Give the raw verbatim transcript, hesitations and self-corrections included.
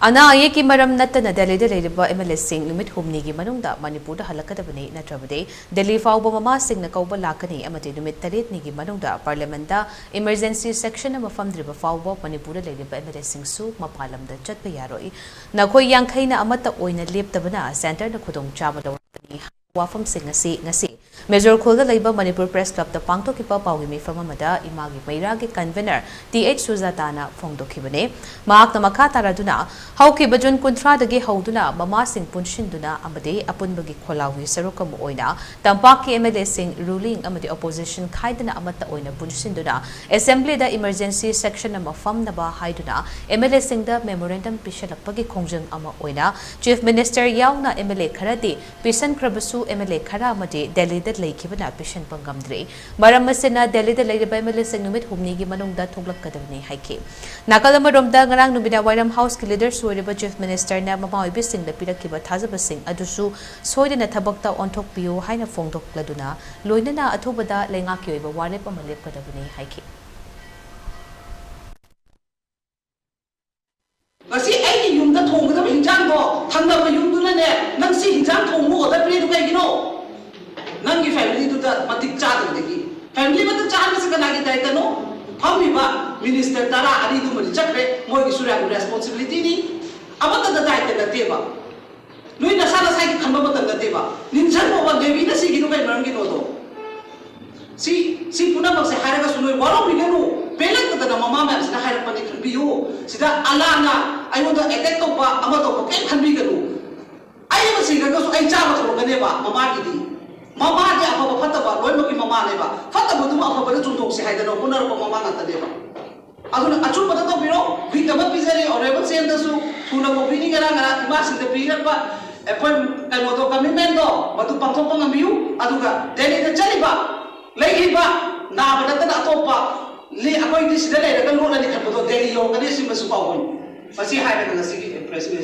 ꯑꯅꯥ ꯑꯌꯦꯛꯀꯤ ꯃꯔꯝ ꯅꯠꯇꯅ ꯗꯦꯜꯂꯤꯗ ꯂꯩꯔꯤꯕ ꯑꯦꯝ ꯑꯦꯜ ꯑꯦꯁꯤꯡ ꯅꯨꯃꯤꯠ ꯍꯨꯝꯅꯤꯒꯤ ꯃꯅꯨꯡꯗ ꯃꯅꯤꯄꯨꯔꯗ ꯍꯜꯂꯛꯀꯗꯕꯅꯤ, ꯅꯠꯇ꯭ꯔꯕꯗꯤ ꯗꯦꯜꯂꯤ ꯐꯥꯎꯕ ꯃꯃꯥꯁꯤꯡꯅ ꯀꯧꯕ ꯂꯥꯛꯀꯅꯤ ꯑꯃꯗꯤ ꯅꯨꯃꯤꯠ ꯇꯔꯦꯠꯅꯤꯒꯤ ꯃꯅꯨꯡꯗ ꯄꯥꯔꯂꯤꯌꯥꯃꯦꯟꯗ ꯏꯃꯔꯖꯦꯟꯁꯤ ꯁꯦꯁꯟ ꯑꯃ ꯐꯝꯗ꯭ꯔꯤꯕ ꯐꯥꯎꯕ ꯃꯅꯤꯄꯨꯔꯗ ꯂꯩꯔꯤꯕ ꯑꯦꯝ ꯑꯦꯜ ꯑꯦꯁꯤꯡꯁꯨ ꯃꯄꯥꯟ ꯂꯝꯗ ꯆꯠꯄ ꯌꯥꯔꯣꯏ꯫ ꯅꯈꯣꯏ ꯌꯥꯡꯈꯩꯅ ꯑꯃꯠꯇ ꯑꯣꯏꯅ ꯂꯦꯞꯇꯕꯅ ꯁꯦꯟꯇꯔꯅ ꯈꯨꯗꯣꯡꯆꯥꯕ ꯂꯧꯔꯛꯀꯅꯤ ꯍꯥꯏꯕ ꯋꯥꯐꯝꯁꯤꯡ ꯑꯁꯤ ꯉꯁꯤ ꯃꯦꯖꯣꯔ ꯈꯨꯜꯗ ꯂꯩꯕ ꯃꯅꯤꯄꯨꯔ ꯄ꯭ꯔꯦꯁ ꯀ꯭ꯂꯕꯇ ꯄꯥꯡꯊꯣꯛꯈꯤꯕ ꯄꯥꯎꯒꯤ ꯃꯤꯐꯝ ꯑꯃꯗ ꯏꯃꯥꯒꯤ ꯃꯩꯔꯥꯒꯤ ꯀꯟꯚꯦꯅꯔ ꯇꯤ ꯑꯩꯆ ꯁꯨꯖꯥꯇꯥꯅ ꯐꯣꯡꯗꯣꯛꯈꯤꯕꯅꯤ꯫ ꯃꯍꯥꯛꯅ ꯃꯈꯥ ꯇꯥꯔꯗꯨꯅ, ꯍꯧꯈꯤꯕ ꯖꯨꯟ ꯀꯨꯟꯊ꯭ꯔꯥꯗꯒꯤ ꯍꯧꯗꯨꯅ ꯃꯃꯥꯁꯤꯡ ꯄꯨꯟꯁꯤꯟꯗꯨꯅ ꯑꯃꯗꯤ ꯑꯄꯨꯟꯕꯒꯤ ꯈꯣꯜꯂꯥꯎꯒꯤ ꯁꯔꯨꯛ ꯑꯃ ꯑꯣꯏꯅ ꯇꯝꯄꯥꯛꯀꯤ ꯑꯦꯝ ꯑꯦꯜ ꯑꯦꯁꯤꯡ, ꯔꯨꯂꯤꯡ ꯑꯃꯗꯤ ꯑꯣꯄꯣꯖꯤꯁꯟ ꯈꯥꯏꯗꯅ ꯑꯃꯠꯇ ꯑꯣꯏꯅ ꯄꯨꯟꯁꯤꯟꯗꯨꯅ ꯑꯦꯁꯦꯝꯕ꯭ꯂꯤꯗ ꯏꯃꯔꯖꯦꯟꯁꯤ ꯁꯦꯁꯟ ꯑꯃ ꯐꯝꯅꯕ ꯍꯥꯏꯗꯨꯅ ꯑꯦꯝ ꯑꯦꯜ ꯑꯦꯁꯤꯡꯗ ꯃꯦꯃꯣꯔꯦꯟꯗꯝ ꯄꯤꯁꯜꯂꯛꯄꯒꯤ ꯈꯣꯡꯖꯪ ꯑꯃ ꯑꯣꯏꯅ ꯆꯤꯐ ꯃꯤꯅꯤꯁꯇꯔ ꯌꯥꯎꯅ ꯑꯦꯝ ꯑꯦꯜ ꯑꯦ ꯈꯔꯗꯤ ꯄꯤꯁꯟꯈ꯭ꯔꯕꯁꯨ, ꯑꯦꯝ ꯑꯦꯜ ꯑꯦ ꯈꯔ ꯑꯃꯗꯤ ꯗꯦꯜꯂꯤꯗ ꯂꯩꯈꯤꯕꯅ ꯄꯤꯁꯟꯕ ꯉꯝꯗ꯭ꯔꯤ꯫ ꯃꯔꯝ ꯑꯁꯤꯅ ꯗꯦꯜꯂꯤꯗ ꯂꯩꯔꯤꯕ ꯑꯦꯝ ꯑꯦꯜ ꯑꯦꯁꯤꯡ ꯅꯨꯃꯤꯠ ꯍꯨꯝꯅꯤꯒꯤ ꯃꯅꯨꯡꯗ ꯊꯣꯛꯂꯛꯀꯗꯕꯅꯤ ꯍꯥꯏꯈꯤ꯫ ꯅꯥꯀꯜ ꯑꯃꯔꯣꯝꯗ, ꯉꯔꯥꯡ ꯅꯨꯃꯤꯗꯥꯡ ꯋꯥꯏꯔꯝ ꯍꯥꯎꯁꯀꯤ ꯂꯤꯗꯔꯁꯨ ꯑꯣꯏꯔꯤꯕ ꯆꯤꯐ ꯃꯤꯅꯤꯁꯇꯔꯅ ꯃꯃꯥ ꯑꯣꯏꯕꯤꯁꯤꯡꯗ ꯄꯤꯔꯛꯈꯤꯕ ꯊꯥꯖꯕꯁꯤꯡ ꯑꯗꯨꯁꯨ ꯁꯣꯏꯗꯅ ꯊꯕꯛꯇ ꯑꯣꯟꯊꯣꯛꯄꯤꯌꯨ ꯍꯥꯏꯅ ꯐꯣꯡꯗꯣꯛꯂꯗꯨꯅ, ꯂꯣꯏꯅꯅ ꯑꯊꯨꯕꯗ ꯂꯩꯉꯥꯛꯀꯤ ꯑꯣꯏꯕ ꯋꯥꯔꯦꯞ ꯑꯃ ꯂꯦꯞꯀꯗꯕꯅꯤ ꯍꯥꯏꯈꯤ꯫ ꯉꯁꯤ ꯑꯩꯒꯤ ꯌꯨꯝꯗ ꯊꯣꯡꯒꯗꯕ ꯍꯤꯟꯖꯥꯡꯗꯣ ꯊꯪꯅꯕ ꯌꯨꯝꯗꯨꯅꯅꯦ, "ꯅꯪ ꯁꯤ ꯍꯤꯟꯖꯥꯡ ꯊꯣꯡꯕ ꯑꯣꯔꯗꯔ ꯄꯤꯔꯤꯗꯨ ꯀꯩꯒꯤꯅꯣ? ꯅꯪꯒꯤ ꯐꯦꯃꯤꯂꯤꯗꯨꯗ ꯃꯇꯤꯛ ꯆꯥꯗꯕꯗꯒꯤ꯫ ꯐꯦꯃꯤꯂꯤ ꯃꯇꯤꯛ ꯆꯥꯍꯟꯕꯁꯤ ꯀꯅꯥꯒꯤ ꯗꯥꯏꯇꯅꯣ? ꯐꯝꯃꯤꯕ ꯃꯤꯅꯤꯁꯇꯔ ꯇꯔꯥ ꯑꯅꯤꯗꯨꯃꯗꯤ ꯆꯠꯈ꯭ꯔꯦ, ꯃꯣꯏꯒꯤꯁꯨ ꯌꯥꯝ ꯔꯦꯁꯄꯣꯟꯁꯤꯕꯤꯂꯤꯇꯤꯅꯤ꯫ ꯑꯃꯠꯇꯗ ꯗꯥꯏꯇ ꯅꯠꯇꯦꯕ꯫ ꯅꯣꯏ ꯅꯁꯥ ꯅꯁꯥꯒꯤ ꯈꯟꯕ ꯃꯇꯝ ꯅꯠꯇꯦꯕ꯫ ꯅꯤꯡꯁꯤꯡꯉꯣꯕ, ꯂꯦꯕꯤꯅ ꯁꯤꯒꯤꯗꯨ ꯀꯩ ꯃꯔꯝꯒꯤꯅꯣꯗꯣ? ꯁꯤ, ꯁꯤ ꯄꯨꯝꯅꯃꯛꯁꯦ ꯍꯥꯏꯔꯒꯁꯨ ꯅꯣꯏ ꯋꯥꯔꯧꯕꯤꯒꯅꯨ꯫ ꯄꯦꯜꯂꯛꯇꯗꯅ ꯃꯃꯥ ꯃꯌꯥꯝꯁꯤꯅ ꯍꯥꯏꯔꯛꯄꯅꯤ ꯈꯟꯕꯤꯌꯨ꯫ ꯁꯤꯗ ꯑꯂꯥꯅ ꯑꯩꯉꯣꯟꯗ ꯑꯦꯇꯦꯛ ꯇꯧꯕ, ꯑꯃ ꯇꯧꯕ ꯀꯩꯝ ꯈꯟꯕꯤꯒꯅꯨ꯫ ꯑꯩ ꯑꯃ ꯁꯤꯈ꯭ꯔꯒꯁꯨ ꯑꯩ ꯆꯥꯕ ꯊꯣꯡꯒꯅꯦꯕ ꯃꯃꯥꯒꯤꯗꯤ꯫ ꯃꯃꯥꯗꯤ ꯑꯐꯕ ꯐꯠꯇꯕ ꯂꯣꯏꯅꯃꯛꯀꯤ ꯃꯃꯥꯅꯦꯕ꯫ ꯐꯠꯇꯕꯗꯨꯕꯨ ꯑꯐꯕꯗ ꯆꯨꯝꯊꯣꯛꯁꯤ ꯍꯥꯏꯗꯅ ꯍꯣꯠꯅꯔꯛꯄ ꯃꯃꯥ ꯉꯥꯛꯇꯅꯦꯕ꯫ ꯑꯗꯨꯅ ꯑꯆꯨꯝꯕꯗ ꯇꯧꯕꯤꯔꯣ꯫ ꯋꯤꯛ ꯑꯃ ꯄꯤꯖꯔꯤ ꯑꯣꯅꯔꯦꯕꯜ ꯁꯤ ꯑꯦꯝꯗꯁꯨ, ꯊꯨꯅ ꯀꯧꯕꯤꯅꯤ꯫ ꯉꯔꯥꯡ ꯉꯔꯥꯡ ꯏꯃꯥꯁꯤꯡꯗ ꯄꯤꯔꯛꯄ ꯑꯦꯄꯣꯏꯟ-, ꯀꯩꯅꯣꯗꯣ, ꯀꯃꯤꯠꯃꯦꯟꯗꯣ, ꯃꯗꯨ ꯄꯥꯡꯊꯣꯛꯄ ꯉꯝꯕꯤꯌꯨ꯫ ꯑꯗꯨꯒ ꯗꯦꯜꯂꯤꯗ ꯆꯠꯂꯤꯕ, ꯂꯩꯔꯤꯕ, ꯅꯥꯕ ꯅꯠꯇꯅ ꯑꯇꯣꯞꯄ ꯂꯤ-, ꯑꯩꯈꯣꯏꯗꯤ ꯁꯤꯗ ꯂꯩꯔꯒ ꯂꯣꯠꯂꯅꯤ ꯈꯟꯕꯗꯣ ꯗꯦꯜꯂꯤ ꯌꯧꯔꯛꯀꯅꯤ꯫ ꯑꯁꯤꯃꯁꯨ ꯀꯥꯎꯒꯅꯨ꯫ ꯃꯁꯤ ꯍꯥꯏꯔꯒ ꯉꯁꯤꯒꯤ ꯄ꯭ꯔꯦꯁ ꯃꯤꯠ